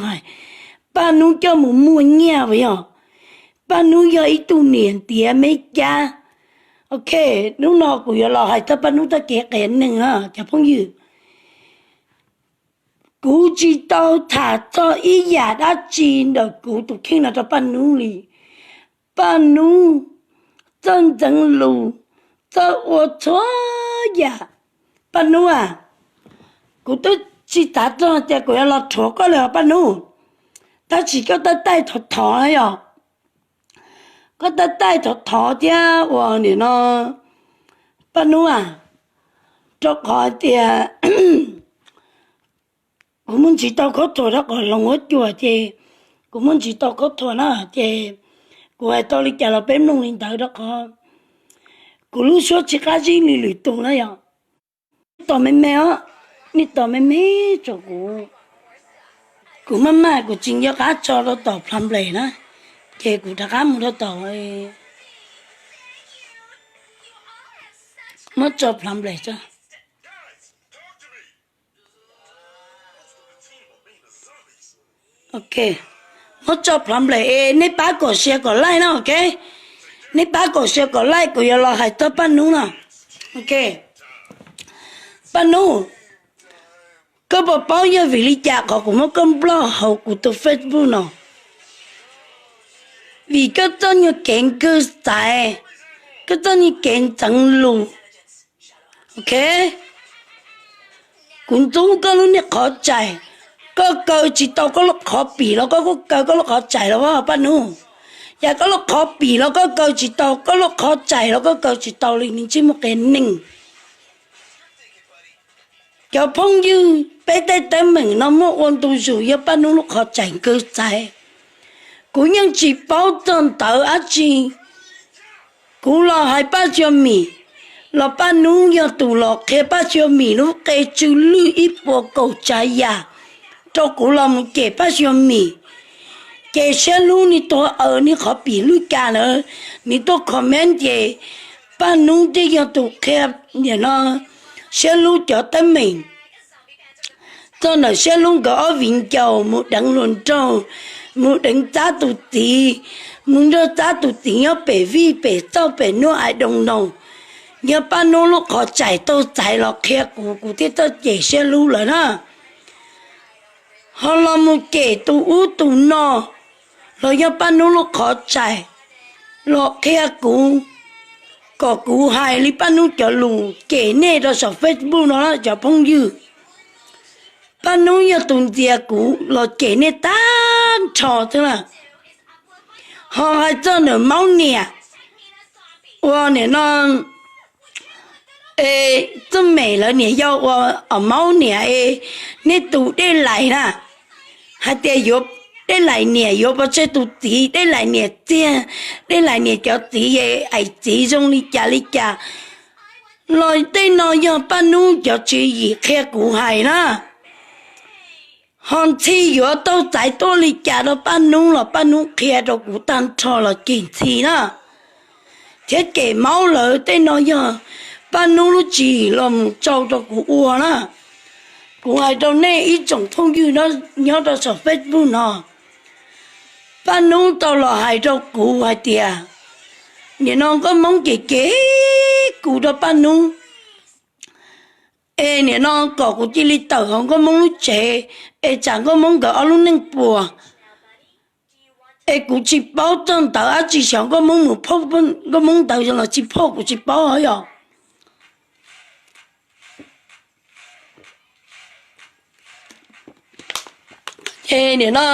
hais, Paj Nub coj mus muaj nyiaj as yog, Paj Nub yog ib tug niam ntiav me cab. Ok, hnub no kuv yuav los hais txog Paj Nub txoj kev qias neeg na cov phooj ywg. Kuv tsis tau tham txog ib yam dab tsi ntawm kuv tus kheej no rau Paj Nub li. Paj Nub txawj ntxeev lus, txawj ua txhua yam. Paj Nub a, kuv twb tsis xav txog tias kuv yuav los rhuav koj li os Paj Nub, tab sis koj taij taij thov thov yog, koj taij taij thov thov thiab ua nim no Paj Nub a, rau qhov tias kuv muaj ntsis tau khaub thuas rau qhov hloov huab cua ces kuv muaj ntsis tau khaub thuas na ces kuv hais tau li cas los peb mloog li ntawd rau qhov kuv lub suab tsis qab zib li lwm tus na yog. Nej tos me me os, nej tos me me tso kuv, kuv maj maj kuv tsis nco qab tso rau tom Plamblaze na, ces kuv rov qab mus rau tom, muab tso Plamblaze tso. Ok, muab tso Plamblaze es nej pab kom share kom like na, ok. Nej pab kom share kom like kuv yuav los hais txog Paj Nub no. Ok, Paj Nub, koj puas paub yog vim li cas qhov kuv muab koj nploj hauv kuv tus Facebook no? Vim koj txoj nyuag kev nkag xaiv, koj txoj nyuag kev ntxeev lus. Ok, kuv ntxub koj lub niag qhov txais, koj kaw tsis tau koj lub qhov pim los koj kuj kaw koj lub qhov txais los Paj Nub. Yog koj lub qhov pim los koj kaw tsis tau, koj lub qhov txais los koj kaw tsis tau li, nws tsis muaj qias neeg. Cov phooj ywg, peb tej teeb meem no muaj ua ntu zus yog Paj Nub lub qhov txais nkag xaiv. Kuv yeej tsis paub txog ntawv dab tsi. Kuv los hais Paj Xyuam Mim los Paj Nub yog tus los qhia Paj Xyuam Mim lub qe tsw lwj ib puas kaum tsav yam rau kuv los mus cem Paj Xyuam Mim. Ces siab hlub nws tuag aws nws qhov pim lwj cas ntawd, nws tuaj comment ces Paj Nub thiaj yog tus qhia nim no siab hlub cov teeb meem txog ntawm siab hlub nkawd ob viv ncaus mus deev hluas nraug, mus deev Txab tus txiv, mus nrog Txab tus txiv nyob pem vij pem txauj pem nuj ais doo no. Yog Paj Nub lub qhov txais tau txais los qhia kuv, kuv thiaj txawj cem siab hlub lawm na. Ho los mus cem tus ub tus no los yog Paj Nub lub qhov txais los qhia kuv, kom kuv hais li Paj Nub cov lus cem nej rau saum Facebook no cov phooj ywg. Paj Nub yog tus ntxias kuv los cem nej tag nrho xwb na. Ho hais txog ntawm Maub niam, ua nim no Txuj Mem lawv niam yau ua, Maub niam es, nej tus Dej Lais na, hais tias yuav, Dej Lais niam yuav pov tseg tus txiv, Dej Lais niam txiag, Dej Lais niam cov txiv es ais txiv zoo li cas li cas los tej no yog Paj Nub cov tswv yim qhia kuv hais na. Ho Ntxhi yuav tau txais tuaj li cas rau Paj Nub los Paj Nub qhia rau kuv tag nrho los cem Ntxhi na. Thiab cem Maub lawv tej no yog Paj Nub lub tswv yim los mus tsau rau kuv ua na. Kuv hais rau nej ib tsoom phooj ywg nyob rau saum Facebook no, Paj Nub tau los hais rau kuv hais tias, nim no Nkauj Hmoob cem cem kuv rau Paj Nub, es nim no kom kuv cia li tawm hauv Nkauj Hmoob lub tsev, es tsam Nkauj Hmoob nkawd ob lub neej puas. Es kuv tsis paub txog ntawv dab tsi xyov Nkauj Hmoob mus phauj Nkauj Hmoob ntawd los tsis phauj kuv tsis paub yog. Ces nim no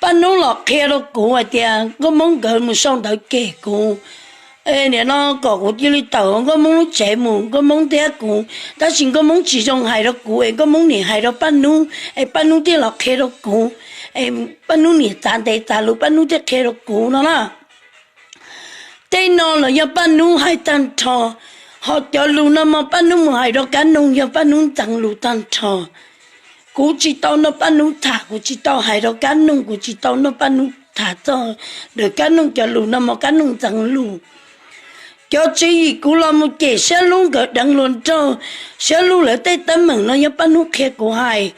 Paj Nub los qhia rau kuv hais tias Nkauj Hmoob nkawd mus sau ntawv cem kuv, nim no kom kuv cia li tawm hauv Nkauj Hmoob lub tsev mus, Nkauj Hmoob thiab kuv, tab sis Nkauj Hmoob tsis zoo hais rau kuv es Nkauj Hmoob niam hais rau Paj Nub es Paj Nub thiaj los qhia rau kuv, es Paj Nub niam txav ntev txav lus Paj Nub thiaj qhia rau kuv no na. Tej no los yog Paj Nub hais tag nrho, ho cov lus no mas Paj Nub mus hais rau Kab Noog yog Paj Nub ntxeev lus tag nrho. Kuv tsis tau nrog Paj Nub tham, kuv tsis tau hais rau Kab Noog, kuv tsis tau nrog Paj Nub tham txog ntawm Kab Noog cov lus no mas Kab Noog ntxeev lus. Cov tswv yim kuv los mus cem Siab Lub nkawd deev hluas nraug, Siab Lub lawv tej teeb meem no yog Paj Nub qhia kuv hais.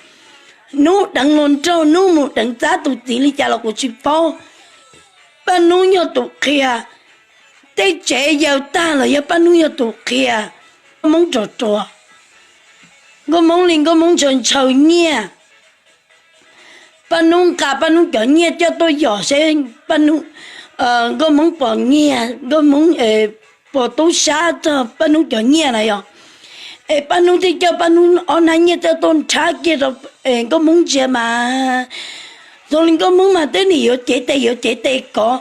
Hnub deev hluas nraug, hnub mus deev txab tus txiv li cas los kuv tsis paub. Paj Nub yog tus qhia, tej tsev yaws tag los yog Paj Nub yog tus qhia. Nkauj Hmoob ruam ruam, Nkauj Hmoob li Nkauj Hmoob ntshaw ntshaw nyiaj. Paj Nub nqa Paj Nub cov nyiaj coj tuaj yos seb Nkauj Hmoob pom nyiaj, Nkauj Hmoob pom tub sab txog Paj Nub cov nyiaj na yog. Es Paj Nub thiaj coj Paj Nub ob hnab nyiaj coj tuaj nrhab kiag rau Nkauj Hmoob ntsia mas zoo li Nkauj Hmoob mas twb nim yuav cev tes yuav cev tes kov,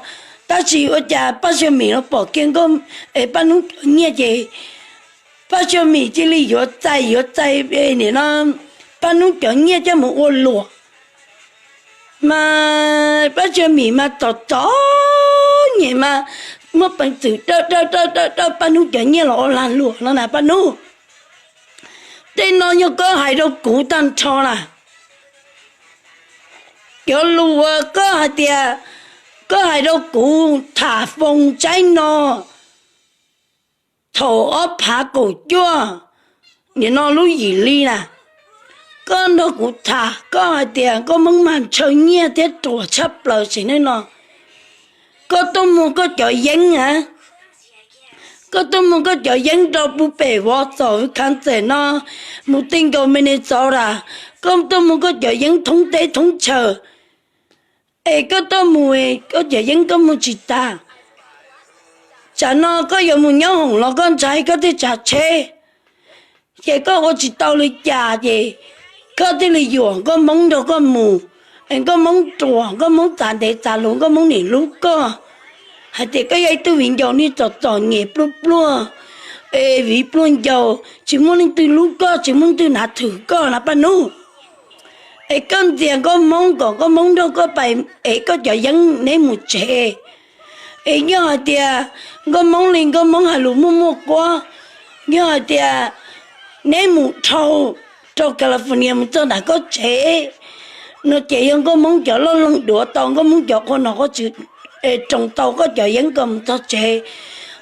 tab sis ua cas Paj Xyoo Mim los pom kiag Nkauj, es Paj Nub cov nyiaj ces Paj Xyoo Mim cia li yuav txais yuav txais nim no Paj Nub cov nyiaj coj mus ua luam. Mas Paj Xyoo Mim mas txom txom nyem mas muaj peev xwm dawj dawj dawj dawj dawj Paj Nub cov nyiaj los ua lag luam no na Paj Nub. Tej no yog koj hais rau kuv tag nrho na. Cov lus uas koj hais tias koj hais rau kuv tham foos tsaib no thaum ob phav kaum cuaj, nim no lub yim li na, koj nrog kuv tham koj hais tias Nkauj Hmoob mas ntshaw nyiaj thiab ruam tshaj plaws tsev neeg no. Koj tuaj muag koj cov yeeb a, koj tuaj muag koj cov yeeb rau pub pem Vov Txos Wisconsin no, mus ti nkaus Minnesota, koj tuaj muag koj cov yeeb thoob teb thoob chaw. Es koj tuaj mus, koj cov yeeb koj muag tsis tag, tsam no koj yuav mus nyob hoom los koj ntshai koj thiaj tsav tsheb. Ces koj ua tsis tau li cas ces koj thiaj li yuam Nkauj Hmoob nrog koj mus. Es Nkauj Hmoob ruam, Nkauj Hmoob txav ntev txav luv, Nkauj Hmoob nim hlub koj hais tias koj yog ib tug viv ncaus niag txom txom nyem pluag pluag, es viv pluag ncaus tsis muaj leej twg hlub koj, tsis muaj leej twg nav thwm koj na Paj Nub. Es koj ntxias Nkauj Hmoob kom Nkauj Hmoob nrog koj pais ev koj cov yeeb neb mus tsev. Es yog hais tias Nkauj Hmoob li Nkauj Hmoob hais lus muaj muaj quab, yog hais tias neb mus dhau rau California mus txog ntawm koj tsev no ces yog Nkauj Hmoob cov loj leeg duav tau Nkauj Hmoob cov qhua nom qhua tswv roos tau koj cov yeeb kom mus txog tsev.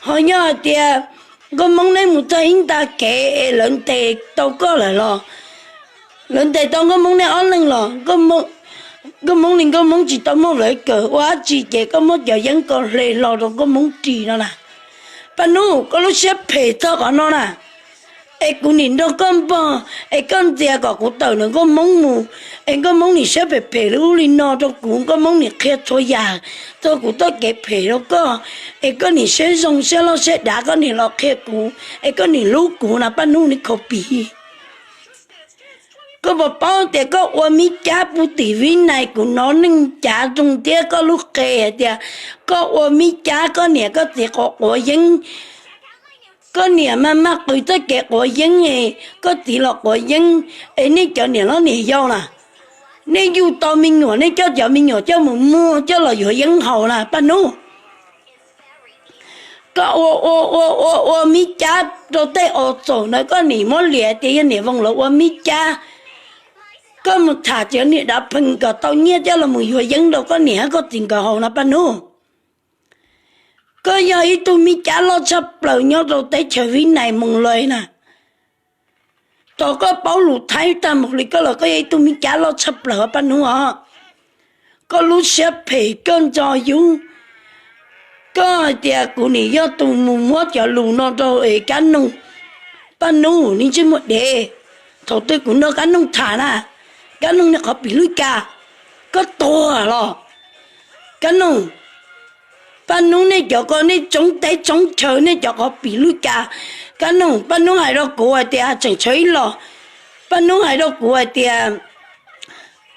Ho yog hais tias Nkauj Hmoob neb mus txog ib nta kev es lawv ntes tau koj lawm los lawv ntes tau Nkauj Hmoob neb ob leeg los Nkauj Hmoob li Nkauj Hmoob tsis tau muaj lawv kawm ua dab tsi ces koj muab cov yeeb ko hle hlo rau Nkauj Hmoob ris no na. Paj Nub, koj lub siab phem txog qhov no na. Es kuv nim nrog koj npog, es koj ntxias kom kuv tawm ntawm Nkauj Hmoob mus, es Nkauj Hmoob nim siab phem phem li ub li no rau kuv, Nkauj Hmoob nim qhia txhua yam txog kuv txoj kev phem rau koj, es koj nim siab zoo siab loj siab dav koj nim los qhia kuv, es koj nim hlub kuv na Paj Nub niag khaus pim. Koj puas paub tias koj ua mib cab puv tim Vib Nais kuv hnov neeg cav zoo thiab koj lub qe hais tias koj ua mib cab koj niam koj txiv quav quav yeeb, koj niam maj maj qw txoj kev quav yeeb, koj txiv los quav yeeb, es nej cov niam hlob niam yau na, nej yuj tau me nyuam nej coj cov me nyuam coj mus muag coj los yuav yeeb haus na Paj Nub. Koj ua ua ua ua ua mib cab rau tej os txaum ntawd koj nim muab liam tias yog niam Voos lawv ua mib cab. Koj mus tham cov niam dav pheej kom tau nyiaj coj los mus yuav yeeb rau koj niam koj txiv nkawd haus no Paj Nub. Koj yog ib tug mib cab loj tshaj plaws nyob rau teb chaws Vib Nais Moos Lois na. Thaum koj paub lus Thaib tag npaum li koj los koj yog ib tug mib cab loj tshaj plaws Paj Nub os. Koj lub siab phem koj ntso yub. Koj hais tias kuv nim yog tus mus muab cov lus no rau es Kab Noog. Paj Nub niag ntsej muag dev, thaum twg kuv nrog Kab Noog tham na, Kab Noog niag qhov pim lwj kas, koj tuag los. Kab Noog, Paj Nub nej cov ko nej tsoob teb tsoob chaw nej cov qhov pim lwj kas. Kab Noog, Paj Nub hais rau kuv hais tias tseem tshuav ib los, Paj Nub hais rau kuv hais tias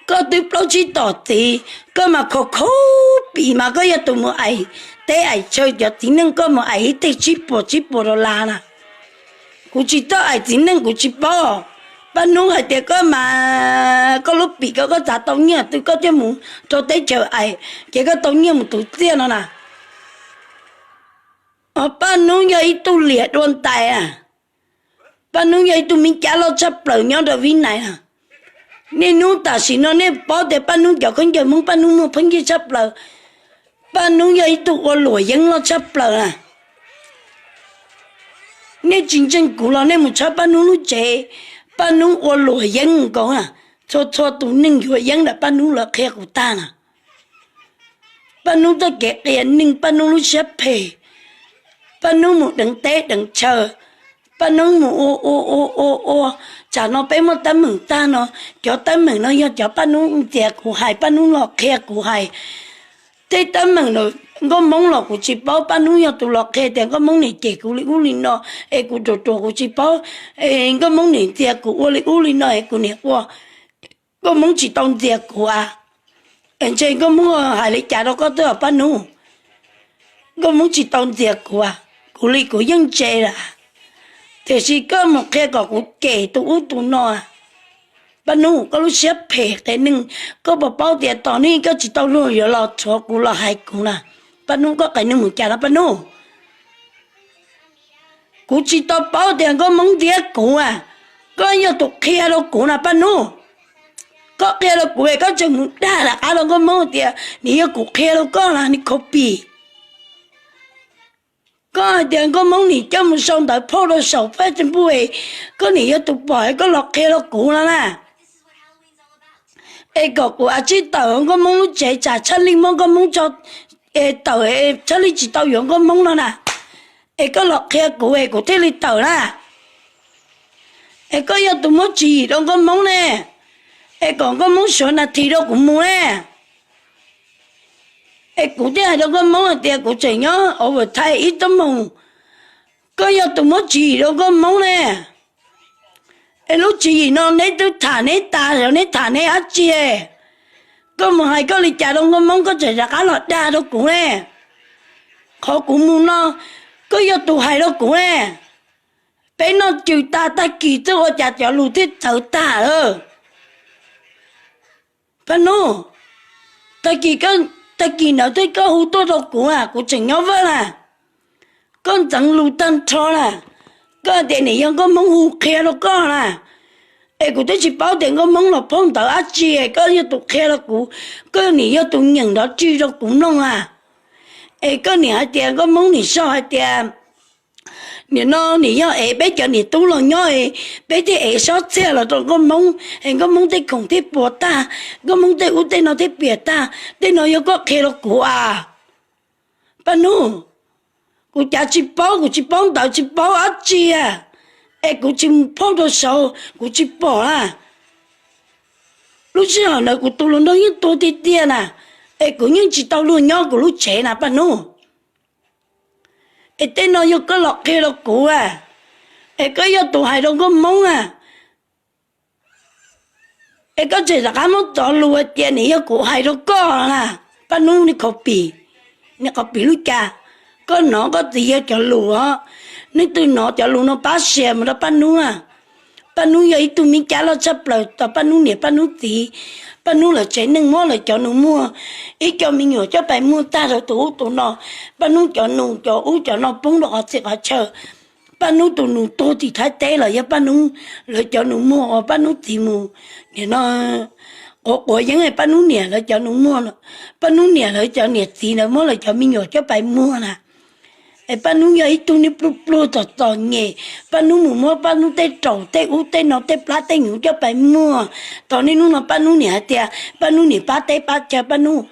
koj twb plaub tsib tom txiv, koj mas khaus khaus pim mas koj yog tus mus aim teb aim chaw cov txiv neej, koj mus aim ib teg tsib puas tsib puas dollar na. Kuv tsis txawj aim txiv neej kuv tsis paub. Paj Nub hais tias koj mas koj lub pim ko koj txav tau nyiaj twg koj thiaj mus rau teb chaws aim ces koj tau nyiaj mus tus txiaj no na. Paj Nub yog ib tug liam dua ntais a. Paj Nub yog ib tug mib cab loj tshaj plaws nyob rau Vib Nais na. Niaj hnub tam sim no nej paub tias Paj Nub cov khaub ncaws Hmoob Paj Nub muag pheej yig tshaj plaws. Paj Nub yog ib tug ua luam yeeb loj tshaj plaws na. Nej tsis ntseeg kuv los nej mus tshawb Paj Nub lub tsev, Paj Nub ua luam yeeb nkaus na. Txhua txhua tus neeg yuav yeeb ntawm Paj Nub lawv qhia kuv tag na. Paj Nub txoj kev qias neeg, Paj Nub lub siab phem, Paj Nub mus deev teb deev chaw, Paj Nub mus ua ua ua ua ua. Tsam no peb muaj teeb meem tag no, cov teeb meem no yog cov Paj Nub ntxias kuv hais, Paj Nub los qhia kuv hais. Tej teeb meem nkauj Hmoob los kuv tsis paub, Paj Nub yog tus los qhia tias nkauj Hmoob niam cem kuv li ub li no, es kuv ruam ruam kuv tsis paub, es nkauj Hmoob niam ntxias kuv ua li ub li no es kuv niam ua. Nkauj Hmoob tsis tau ntxias kuv a, es ntshe nkauj Hmoob hais li cas rau koj twb os Paj Nub. Nkauj Hmoob tsis tau ntxias kuv a, kuv li kuv yeej ntse lawm. Tiam sis koj mus qhia kom kuv cem tus ub tus no a. Paj Nub, koj lub siab phem qias neeg, koj puas paub tias tos nej koj tsis tau luag yuav los rhuav kuv los hais kuv na? Paj Nub, koj qias neeg mus cas no Paj Nub? Kuv tsis tau paub tias nkauj Hmoob ntxias kuv a, koj yog tus qhia rau kuv na Paj Nub. Koj qhia rau kuv es koj tseem mus dag rov qab rau nkauj Hmoob tias nws yog kuv qhia rau koj na, nws khaus pim. Koj hais tias nkauj Hmoob nim coj mus sau ntawv phauj rau saum Facebook es koj nim yog tus pom es koj los qhia rau kuv no na. Es kom kuv a tsij tawm nkauj Hmoob lub tsev tsam tshaj lij muab nkauj Hmoob tso, es tawm es tshaj lij tsis tau yuav nkauj Hmoob no na. Es koj los qhia kuv es kuv thiaj li tawm na. Es koj yog tus muab tswv yim rau nkauj Hmoob ne, es kom nkauj Hmoob suav nas this rau kuv mus ne. Es kuv thiaj hais rau nkauj Hmoob hais tias kuv tseem nyob overtime ib tug moos. Koj yog tus muab tswv yim rau nkauj Hmoob ne. Es lub tswv yim no neb twb tham neb tas, neb tham neb dab tsi? Koj mus hais koj li cas rau nkauj Hmoob, koj tseem rov qab los dag rau kuv ne. Qhov kuv mus no, koj yog tus hais rau kuv ne. Peb noj cws tag tag kis twb ua cas cov lus thiaj txawv tag lawm. Paj Nub, tag kis, tag kis ntawd twb koj hu tuaj rau kuv a, kuv tseem nyob Vwj na. Koj ntxeev lus tag nrho na. Koj tias nim yog nkauj Hmoob hu qhia rau koj na. Es kuv twb tsis paub tias nkauj Hmoob los phauj ntawv dab tsi, koj yog tus qhia rau kuv, koj nim yog tus nyeem nrov tswj rau kuv mloog a. Es koj nim hais tias nkauj Hmoob nim sau hais tias nim no nim yog es peb cov niam tub los nyob, peb thiaj ev sob txhiaj los rau nkauj Hmoob, es nkauj Hmoob tej khoom thiaj puas tag, nkauj Hmoob tej ub tej no thiaj piam tag. Tej no yog koj qhia rau kuv a? Paj Nub, kuv cav tsis paub, kuv tsis paub ntawv tsis paub dab tsi a, es kuv tsis mus phauj rau saud kuv tsis pom a. Lub sij hawm ntawd kuv tus hluas nraug yeej tuag tiag tiag na, es kuv yeej tsis tau luag nyob kuv lub tsev na Paj Nub. Es tej no yog koj los qhia rau kuv a, es koj yog tus hais rau nkauj Hmoob a, es koj tseem rov qab muab txov lus hais tias nim yog kuv hais rau koj na. Paj Nub, nws qhov pim, nws qhov pim lub cas? Koj hnov koj txiv yawg cov lus os, leej twg hnov cov lus no pab share mus rau Paj Nub na. Paj Nub yog ib tug me cab loj tshaj plaws rau Paj Nub niam Paj Nub txiv. Paj Nub lawv tsev neeg muab lawv cov nus muag, ib co me nyuam coj pais muag tag rau tus ub tus no. Paj Nub cov nus cov ub cov no poob rau qhov txhia qhov chaw. Paj Nub tus nus tuag tim Thaib teb los yog Paj Nub lawv cov nus muag uas Paj Nub txiv mus, nim no quav quav yeeb es Paj Nub niam lawv cov nus muag, Paj Nub niam lawv cov niam txiv ntawd muab lawv cov me nyuam coj pais muag na. Es Paj Nub yog ib tug neeg pluag pluag txom txom nyem, Paj Nub mus muab Paj Nub tej raum tej ub tej no tej plab tej nyuv coj pais muag. Thaum niaj hnub no Paj Nub niam hais tias Paj Nub niam pab teb pab chaw Paj Nub.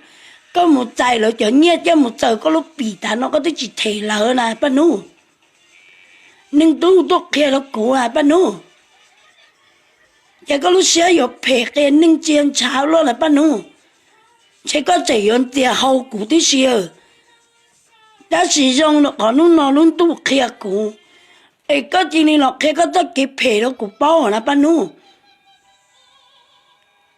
Koj mus txais lawv cov nyiaj coj mus txaws koj lub pim tas no koj twb tsis them lawv na Paj Nub. Neeg twb tuaj qhia rau kuv a Paj Nub. Ces koj lub siab yuav phem qias neeg tsis ntshav luaj lawm Paj Nub. Ntshe koj tseem yuav ntxias hau kuv tib si. Tab sis zoo rau qhov hnub no lub ntuj qhia kuv, es koj cia li los qhia koj txoj kev phem rau kuv paub na Paj Nub.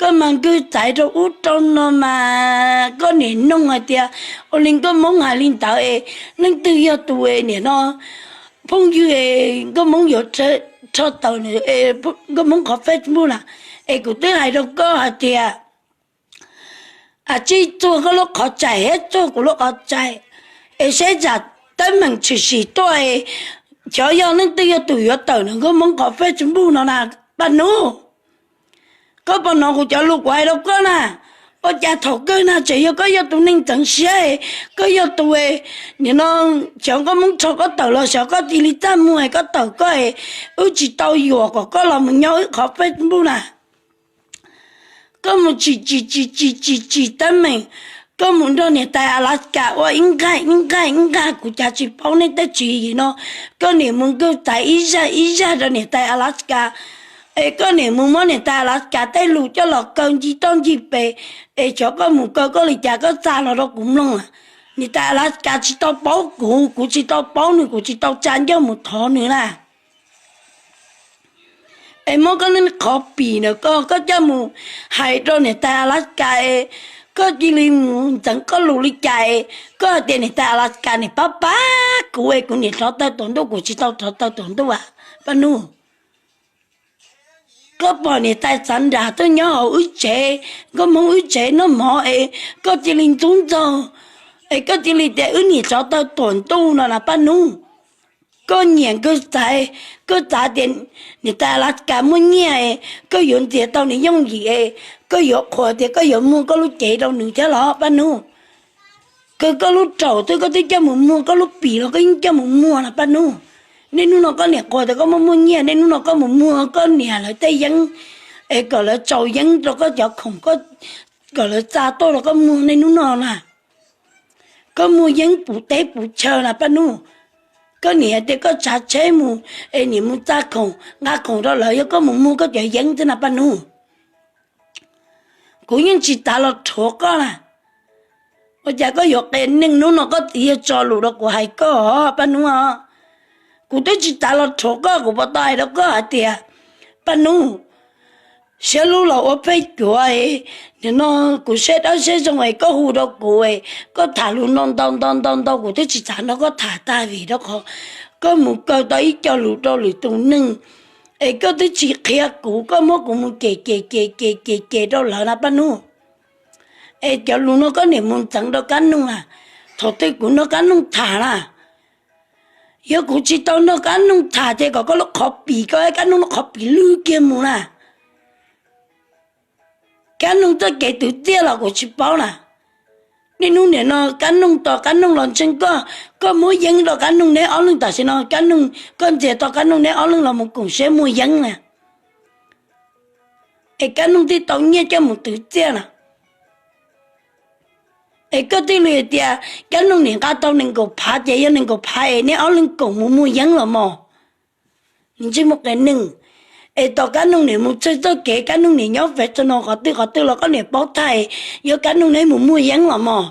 Koj mas nkwj txaiv rau ub rau no mas koj niam noog hais tias ua li Nkauj Hmoob hais li ntawd es leej twg yog tus es nim no phooj ywg es Nkauj Hmoob yuav rho tawm Nkauj Hmoob qhov Facebook na, es kuv twb hais rau koj hais tias a tsij txuag koj lub qhov txais thiab txuag kuv lub qhov txais, es saib tsam teeb meem tshwm sim tuaj es xyov yog leej twg yog tus yuav tawm nws Nkauj Hmoob qhov Facebook no na Paj Nub. Koj puas hnov kuv cov lus kuv hais rau koj na? Ua cas thaum kawg na tseem yog koj yog tus neeg ntxeev siab, koj yog tus, nim no xyov Nkauj Hmoob rho koj tawm los xyov koj cia li txaj muag koj tawm koj, wb tsis tau yuam kom koj los mus nyob wb qhov Facebook na. Koj mus tsim tsim tsim tsim tsim tsim teeb meem, koj mus nrog niam tais Alaska ua ib nqag ib nqag ib nqag, kuv cas tsis paub nej tej tswv yim no. Koj niam mus nkawg txaiv ib zaj ib zaj rau niam tais Alaska, es koj niam mus muab niam tais Alaska tej lus coj los kaw ncig toj ncig pes, es xyov koj mus kaw koj li cas koj txa los rau kuv mloog. Niam tais Alaska tsis tau paub kuv, kuv tsis tau paub nws, kuv tsis tau tsa ncauj mus thov nws na. Es muab koj qhov pim ntawm koj, koj coj mus hais rau niam tais Alaska es koj cia li mus ntxeev koj lus li cas es koj hais tias niam tais Alaska niam pab pab kuv es kuv niam rov taw tuam ntuj, kuv tsis tau rov taw tuam ntuj a, Paj Nub. Koj pom niam tais Xav Nras tuaj nyob hauv wb tsev, nkauj Hmoob wb tsev noj mov es koj cia li ntxub ntxaug, es koj cia li tias wb niam rov taw tuam ntuj no na Paj Nub. Koj nyiam nkawg txaiv, koj txav tias niam tais Alaska muaj nyiaj es koj yuav ntxias tau nws yooj yim es koj yuav qhuas tias koj yuav muag koj lub cev rau nws thiab los Paj Nub. Kaw koj lub raum twb koj twb coj mus muag, koj lub pim los koj yeej coj mus muag na Paj Nub. Niaj hnub no koj niam qhuas tias koj muaj muaj nyiaj, niaj hnub no koj mus muag koj niam lawv tej yeeb es kom lawv tsaus yeeb rau koj cov khoom, kom lawv txa tuaj rau koj muag niaj hnub no na. Koj muag yeeb puv teb puv chaw na Paj Nub. Koj niam tias koj tsav tsheb mus es niam mus txa khoom nqa khoom rau lawv, yog koj mus muag koj cov yeeb xwb na Paj Nub. Kuv yeej tsis xav los rhuav koj na. Ua cas koj yuav qias neeg, hnub no koj txiv yog tso lus rau kuv hais koj os Paj Nub os. Kuv twb tsis xav los rhuav koj, kuv puas tau hais rau koj hais tias Paj Nub, siab lub los ua pheej cuav es, nim no kuv siab dawb siab zoo es koj hu rau kuv es koj tham lus no ntau ntau ntau ntau, kuv twb tsis xav nrog koj tham tag vim rau qhov koj mus kaw tau ib co lus rau lwm tus neeg es koj twb tsis qhia kuv, koj muab kuv mus cem cem cem cem cem cem rau lawv na Paj Nub. Es cov lus no koj niam mus ntxeev rau Kab Noog na, thaum twg kuv nrog Kab Noog tham na? Yog kuv tsis tau nrog Kab Noog tham ces kom koj lub qhov pim, koj Kab Noog lub qhov pim lwj kiag mus na. Kab Noog txoj kev twv txiaj los kuv tsis paub na. Niaj hnub nim no Kab Noog tos Kab Noog los ntseeg koj, koj muab yeeb rau Kab Noog neb ob leeg, tam sim no Kab Noog, koj ntxias tau Kab Noog neb ob leeg los mus koom siab muag yeeb na. Es Kab Noog thiaj tau nyiaj coj mus twv txiaj na. Es koj thiaj li tias Kab Noog nim nqa tau nees nkaum phav ces yog nees nkaum phav es neb ob leeg koom mus muag yeeb los mos. Nws ntsej muag qias neeg. Es tos Kab Noog nim mus txhawj txoj kev, Kab Noog nim nyob fes txog no qhov twg qhov twg los koj niam paub tag, yog Kab Noog neb mus muag yeeb los mos.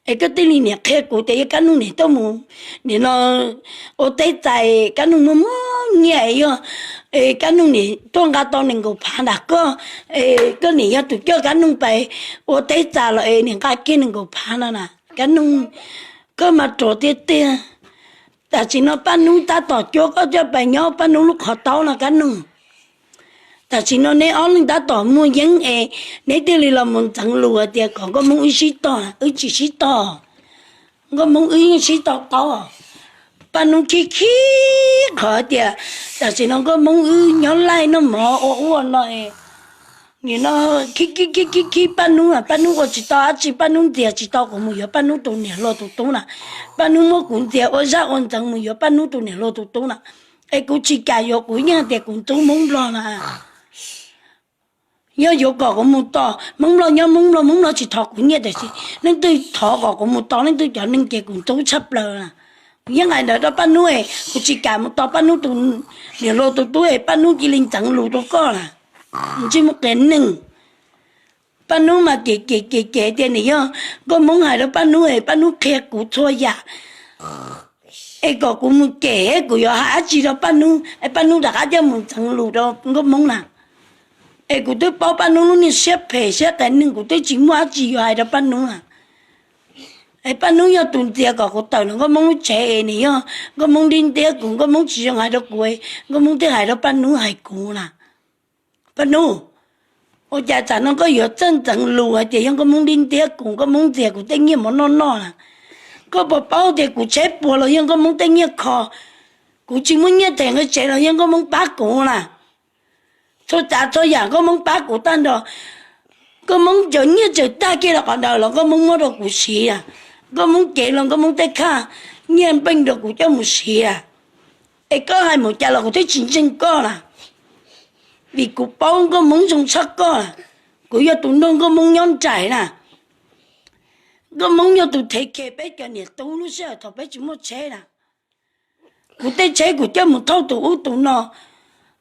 Es koj thiaj li nim qhia kuv tias yog Kab Noog nim tuaj mus, nim no ua teb txais, Kab Noog muaj muaj nyiaj yog, es Kab Noog nim tuaj nqa tau nees nkaum phav nram koj, es koj nim yog tus coj Kab Noog pais ua teb txais los es nim nqa kiag nees nkaum phav no na. Kab Noog, koj mas ruam tiag tiag. Tam sim no Paj Nub tab tom cuab koj coj pais nyob Paj Nub lub qhov taub no Kab Noog. Tam sim no neb ob leeg tab tom muaj yeeb es neb thiaj li los mus ntxeev lus hais tias kom nkauj Hmoob wb sib tog, wb tsis sib tog. Nkauj Hmoob wb yeej sib tog taub. Paj Nub khib khib qhov tias tam sim no nkauj Hmoob wb nyob laij noj mov ua ua no es, nim no khib khib khib khib Paj Nub, Paj Nub ua tsis tau dab tsi, Paj Nub ntxias tsis tau kuv mus yuav Paj Nub tus niam hluas tus tub na. Paj Nub muab kuv ntxias ua zaj ua ntxeev mus yuav Paj Nub tus niam hluas tus tub na. Es kuv tsis kam yuav, kuv yeej hais tias kuv ntxub Hmoob Nplog na. Yog yuav kom kuv mus tos Hmoob Nplog nyob Hmoob Nplog, Hmoob Nplog tsis thov kuv nyiaj tiam sis leej twg thov kom kuv mus tos leej twg cov neeg ces kuv ntxub tshaj plaws na. Kuv yeej hais ntawd rau Paj Nub es kuv tsis kam mus tos Paj Nub tus niam hluas tus tub es Paj Nub cia li ntxeev lus rau koj na. Ntsej muag qias neeg. Paj Nub mas cem cem cem cem tias nim yog nkauj Hmoob hais rau Paj Nub es Paj Nub qhia kuv txhua yam. Es kom kuv mus cem, kuv yuav hais dab tsi rau Paj Nub es Paj Nub rov qab coj mus ntxeev lus rau nkauj Hmoob na. Es kuv twb paub Paj Nub lub niag siab phem siab qias neeg, kuv twb tsis muaj dab tsi yuav hais rau Paj Nub na. Es Paj Nub yog tus ntxias kom kuv tawm los nkauj Hmoob lub tsev es nim yog nkauj Hmoob ntiab ntiab kuv, nkauj Hmoob tsis zoo hais rau kuv, nkauj Hmoob thiaj hais rau Paj Nub hais kuv na. Paj Nub, ua cas tsam no koj yuav txawj ntxeev lus hais tias yog nkauj Hmoob ntiab ntiab kuv, nkauj Hmoob ntxias kuv tej nyiaj mov noj noj na? Koj puas paub tias kuv tsheb puas los yog nkauj Hmoob tej nyiaj kho? Kuv tsis muaj nyiaj them nqi tsev los yog nkauj Hmoob pab kuv na. Txhua tsav txhua yam nkauj Hmoob pab kuv tag nrho. Nkauj Hmoob cov nyiaj txawm tag kiag rau qhov ntawd los nkauj Hmoob muab rau kuv siv. Nkauj Hmoob cev los nkauj Hmoob tej khaj nyiaj npeej rau kuv coj mus siv. Es koj hais mus cas los kuv twb tsis ntseeg koj na. Vim kuv paub Nkauj Hmoob zoo tshaj koj, kuv yog tus nrog Nkauj Hmoob nyob nraim na. Nkauj Hmoob yog tus thev khes peb cov niam tub lub sij hawm thaum peb tsis muaj tsheb na. Kuv tej tsheb kuv coj mus thauj tus ub tus no,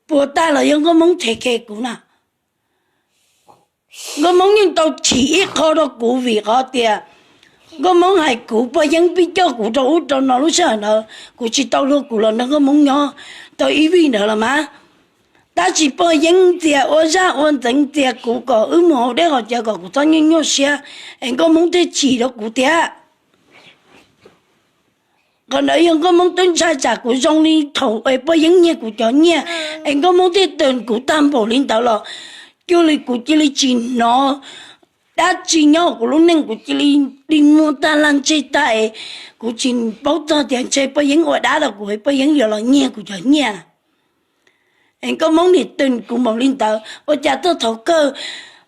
puas tag los yog Nkauj Hmoob thev khes kuv na. Nkauj Hmoob yeej tau chim ib qho rau kuv vim qhov tias Nkauj Hmoob hais kuv, pog Yeeb pib coj kuv rau ub rau no lub sij hawm ntawd kuv tsis tau luag kuv los nrog Nkauj Hmoob nyob tau ib vij ntawd los mas. Tab sis pog Yeeb ntxias ua zaj ua ntxeev ntxias kuv kom wb mus haus dej haus cawv kom kuv txhob nyuaj nyuaj siab, es Nkauj Hmoob thiaj chim rau kuv thiab. Qhov ntawd yog Nkauj Hmoob twb ntshai tsam kuv zoo li thaum es pog Yeeb nyiag kuv cov nyiaj, es Nkauj Hmoob thiaj tawm kuv tag npaum li ntawd los, cuag li kuv cia li tsis hnov dab tsi nyob kuv lub neej, kuv cia li dig muag tag lag ntseg tag es kuv tsis paub txog tias ntshe pog Yeeb ua dab rau kuv, pog Yeeb yuav los nyiag kuv cov nyiaj. Es Nkauj Hmoob nim tawm kuv npaum li ntawd, ua cas txog thaum kawg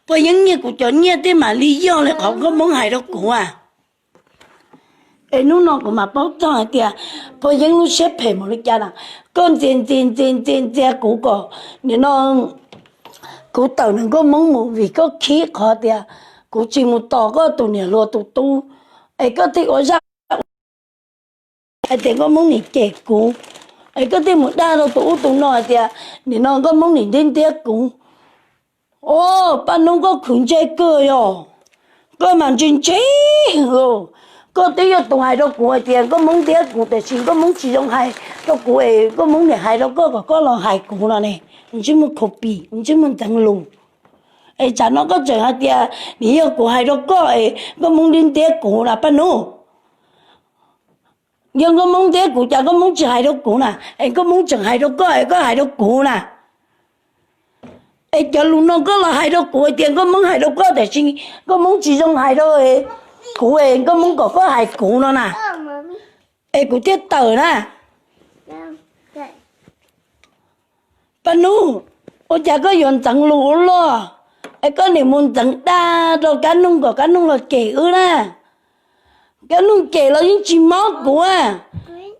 pog Yeeb nyiag kuv cov nyiaj thiaj mam li yog li qhov Nkauj Hmoob hais rau kuv a. Es hnub no kuv mam paub txog hais tias pog Yeeb lub siab phem npaum li cas na. Koj ntxias ntxias ntxias ntxias ntxias kuv kom nim no kuv tawm nrog Nkauj Hmoob mus vim koj khib qhov tias kuv tsis mus tos koj tus niam hluas tus tub, es koj thiaj ua zaj hais tias Nkauj Hmoob nim cem kuv, es koj thiaj mus dag rau tus ub tus no hais tias nim no Nkauj Hmoob nim ntiab ntiab kuv. Au, Paj Nub, koj khwv ntsej kawg yog, koj mas ntse ntse heev. Koj twb yog tus hais rau kuv hais tias Nkauj Hmoob ntiab kuv, tiam sis Nkauj Hmoob tsis zoo hais rau kuv es Nkauj Hmoob nim hais rau koj kom koj los hais kuv no ne. Ntsej muag khaus pim, ntsej muag ntxeev lus. Es tsam no koj tseem hais tias nim yog kuv hais rau koj es Nkauj Hmoob ntiab ntiab kuv na Paj Nub. Yog Nkauj Hmoob ntiab kuv cas Nkauj Hmoob tsis hais rau kuv na, es Nkauj Hmoob tseem hais rau koj es koj hais rau kuv na. Es cov lus no koj los hais rau kuv hais tias Nkauj Hmoob hais rau koj, tiam sis Nkauj Hmoob tsis zoo hais rau kuv es Nkauj Hmoob kom koj hais kuv no na. Es kuv thiaj tawm na. Paj Nub, ua cas koj yuav ntxeev lus ua luaj? Es koj nim mus ntxeev dag rau Kab Noog kom Kab Noog los cem wb na. Kab Noog cem los yeej tsis mob kuv a.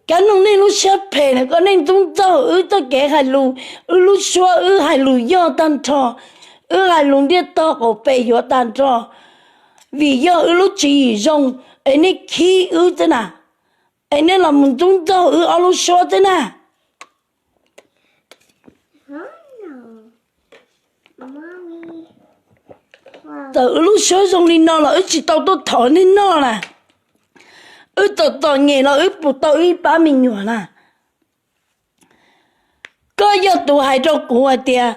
Kab Noog nej lub siab phem na, koj nej ntxub ntxaug wb txoj kev hais lus, wb lub suab wb hais lus yog tag nrho, wb hais lus ntiaj tog qaum pes yuav tag nrho, vim yog wb lub tswv yim zoo, es nej khib wb xwb na, es nej los mus ntxub ntxaug wb ob lub suab xwb na. Txawm wb lub suab zoo li no los wb tsis tau tuaj thov nej noj na. Wb txom txom nyem los wb puas tau wb ib pab me nyuam na. Koj yog tus hais rau kuv hais tias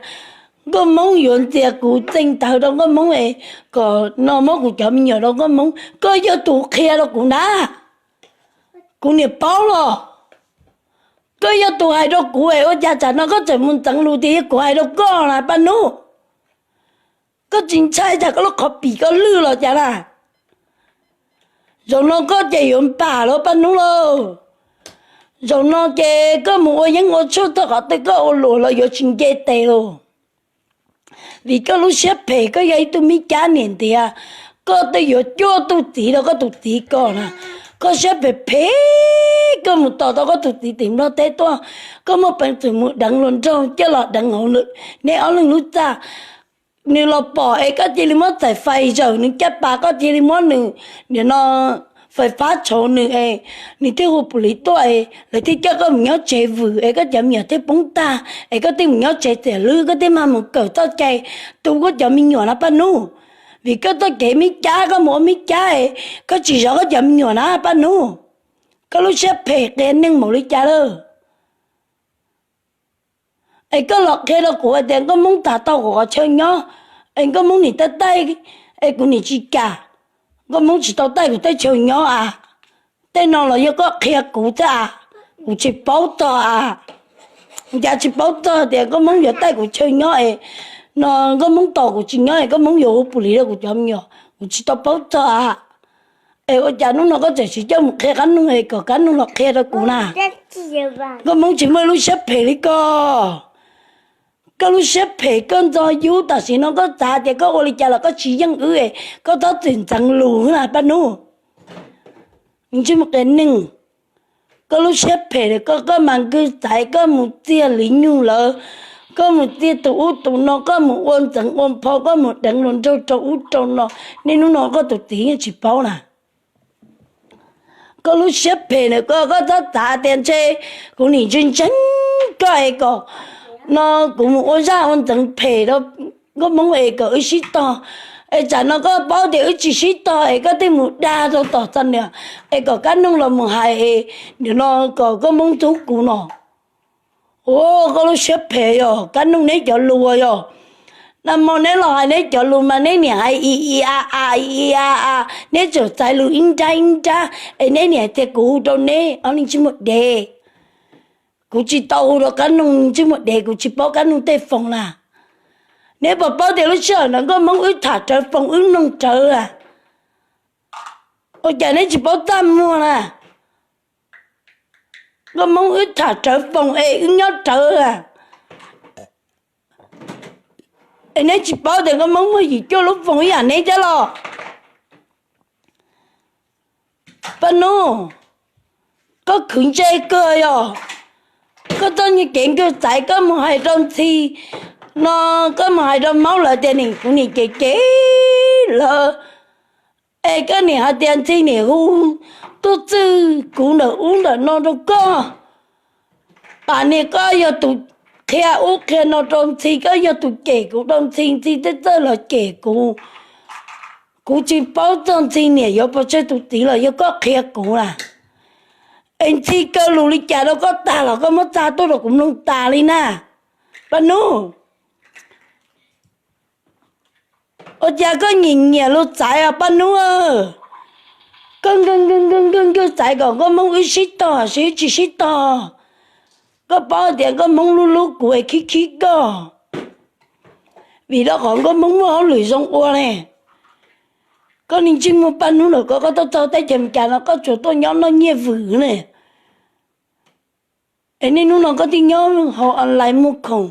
Nkauj Hmoob yuav ntxias kuv txeej tawv rau Nkauj Hmoob es kom no muab kuv cov me nyuam rau Nkauj Hmoob, koj yog tus qhia rau kuv na. Kuv niam paub los. Koj yog tus hais rau kuv es ua cas tsam no koj tseem mus ntxeev lus tias yog kuv hais rau koj na Paj Nub? Koj tsis ntshai tsam koj lub qhov pim koj lwj los cas na? Zaum no koj ces yuav npam lawm Paj Nub lauj. Zaum no ces koj mus ua yeeb ua tshuaj txog qhov twg koj ua luam los yuav tsis nce tes lauj. Vim koj lub siab phem, koj yog ib tug mib cab niam ntiav, koj twb yuav cuaj tug txiv rau koj tus txiv ko na. Koj siab phem phem, koj mus tos tau koj tus txiv tim Nplog teb tuaj, koj muaj peev xwm mus deev hluas nraug coj los deev hauv neb ob leeg lub txaj. Nws los pom es koj cia li muab txais fais zawm nws caj pas, koj cia li muab nws, nim no fais fab tshauv nws es nws thiaj hu pum li tuaj es lawv thiaj coj koj mus nyob tsev vwm es koj cov me nyuam thiaj poob tag es koj thiaj mus nyob tsev txiam lwb, koj thiaj mag mus kawm txoj cai tu koj cov me nyuam na Paj Nub. Vim koj txoj kev mib cab, koj mus ua mib cab es koj tsis zov koj cov me nyuam na Paj Nub. Koj lub siab phem qias neeg npaum li cas lawm. Es koj los qhia rau kuv hais tias Nkauj Hmoob tag tau kuv qhov chaw nyob, es Nkauj Hmoob nim taij taij, es kuv nim tsis kam. Nkauj Hmoob tsis tau taij kuv tej chaw nyob a. Tej no los yog koj qhia kuv thiab a, kuv tsis paub txog a. Cas tsis paub txog tias Nkauj Hmoob yuav taij kuv chaw nyob es no Nkauj Hmoob tos kuv tsis nyob es Nkauj Hmoob yuav hu pum li rau kuv cov me nyuam, kuv tsis tau paub txog a. Es ua cas hnub no koj tseem tsis coj mus qhia Kab Noog es kom Kab Noog los qhia rau kuv na? Nkauj Hmoob tsis muaj lub siab phem li ko. Koj lub siab phem koj ntxo yub, tam sim no koj xav tias koj ua li cas los koj tsis yeej wb es koj txhob txwm ntxeev lus na Paj Nub. Ntsej muag qias neeg, koj lub siab phem koj, koj mas nkwj txaiv koj mus txiag li nyug lawm. Koj mus tiag tus ub tus no, koj mus ua ntxeev ua phau, koj mus deev hluas nraug rau ub rau no, niaj hnub no koj tus txiv yeej tsis paub na. Koj lub siab phem na, koj, koj txhob xav tias ntshe kuv nim ntseeg ntseeg koj es kom no kuv mus ua zaj ua ntxeev phem rau nkauj hmoob es kom wb sib tog. Es tsam no koj paub tias wb tsis sib tog es koj thiaj mus dag rau tom txog niam, es kom Kab Noog los mus hais es nim no kom nkauj hmoob ntxub kuv no. Ua koj lub siab phem yog Kab Noog neb cov lus yog. Nag hmo neb los hais neb cov lus mas neb niam hais i i a a i i a a, neb tseem txais lus ib nrab ib nrab es neb niam tias kuv hu rau neb ob niag ntsej muag dev. Kuv tsis tau hu rau Kab Noog ntsej muag dev, kuv tsis paub Kab Noog tej foos na. Neb puas paub tias lub sij hawm no nkauj hmoob wb tham rawv foos wb mloog rawv a? Ua cas neb tsis paub txaj muag na? Nkauj hmoob wb tham rawv foos es wb nyob rawv a, es neb tsis paub tias nkauj hmoob muaj yim cuaj lub foos ib yam neb thiab los? Paj Nub, koj khwv ntsej kawg yog. Koj txoj kev nkag txaiv koj mus hais rau Ntxhi no, koj mus hais rau Maub lawv tias nim kuv nim cem cem lawv, es koj nim hais tias Ntxhi nim hu tuaj txwj kuv ntawm ub ntawm no rau koj. Tam nim koj yog tus qhia ub qhia no rau Ntxhi, koj yog tus cem kuv rau Ntxhi, Ntxhi thiaj txawj los cem kuv. Kuv tsis paub txog Ntxhi niam yuav pov tseg tus txiv los yog koj qhia kuv na. Es Ntxhi kaw lus li cas rau koj tag los koj muab tsa tuaj rau kuv mloog tas li na. Paj Nub, ua cas koj nyiam nyiam lus txaiv os Paj Nub? Koj nkag nkag nkag nkag txaiv kom nkauj hmoob wb sib tog, wb tsis sib tog. Koj paub tias nkauj hmoob hlub hlub kuv es khib khib koj, vim rau qhov nkauj hmoob muaj hauj lwm zoo ua ne. Koj niag ntsej muag Paj Nub, ntawm koj, koj tuaj txog teb chaws Amelikas no koj tsuas tuaj nyob noj nyiaj vwm ne. Es niaj hnub no koj thiaj nyob hauv online muag khoom,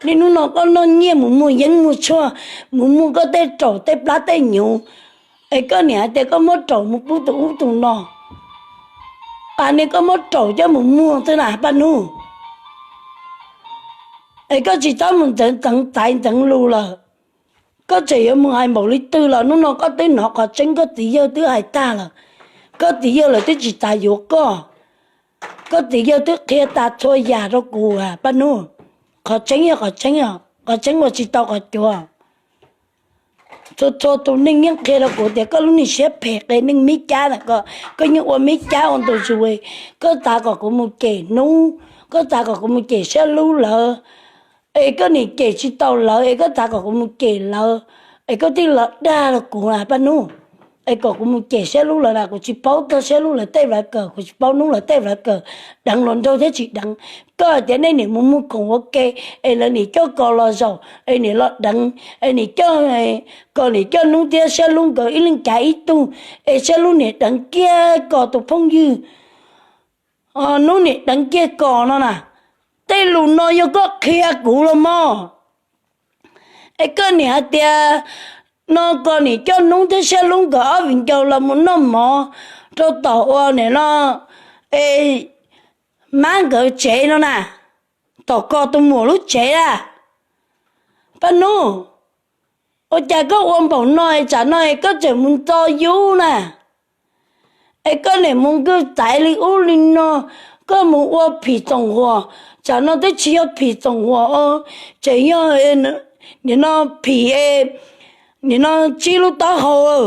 niaj hnub no koj noj nyiaj mus muag yeeb muag tshuaj, mus muag koj tej raum tej plab tej nyuv, es koj niam hais tias koj muab raum mus pub tus ub tus no, a, niag koj muab raum coj mus muag xwb na Paj Nub. Es koj tsis txhob mus ntxeev txeev txaiv ntxeev lus lawm. Koj tseem yuav mus hais npaum li twg los hnub no koj twb hnov qhov tseeb, koj txiv yawg twb hais tag lawm. Koj txiv yawg lawv twb tsis xav yuav koj. Koj txiv yawg twb qhia tas txhua yam rau kuv Paj Nub. Qhov tseeb yog qhov tseeb, qhov tseeb ua tsis tau qhov cuav. Txhua txhua tus neeg yeej qhia rau kuv tias koj lub niag siab phem qias neeg mib cab na, koj yeej ua mib cab ua ntu zus. Koj xav kom kuv mus cem Hnub, koj xav kom kuv mus cem Siab Lub lawv, es koj nim cem tsis tau lawv es koj xav kom kuv mus cem lawv, es koj thiaj los dag rau kuv na Paj Nub. Es kom kuv mus cem Siab Lub lawv na, kuv tsis paub txog Siab Lub lawv tej vlav kawm, kuv tsis paub Hnub lawv tej vlav kawm, deev hluas nraug thiab tsis deev. Koj hais tias nej nim mus muag khoom ua ke, es lawv nim coj Kos los zaum es nim los deev, es nim coj, Kos nim coj Hnub thiab Siab Lub nkawd ib leeg cav ib tug, es Siab Lub nim deev kiag Kos tus phooj ywg, Hnub nim deev kiag Kos no na. Tej lus no yog koj qhia kuv los mog. Es koj nim hais tias no Kos nim coj Hnub thiab Siab Lub nkawd ob viv ncaus los mus noj mov rau tom ua nim no, es Mab nkawd tsev no na, tom Kos tus muam lub tsev a. Paj Nub, ua cas koj ua npaum no es tsam no es koj tseem mus ntxo yub na? Es koj nim mus nkag txaiv li ub li no, koj mus ua phim txoom huam, tsam no twb tsis yog phim txoom huam, tseem yog nim no phim, nim no tsib lub taub hau.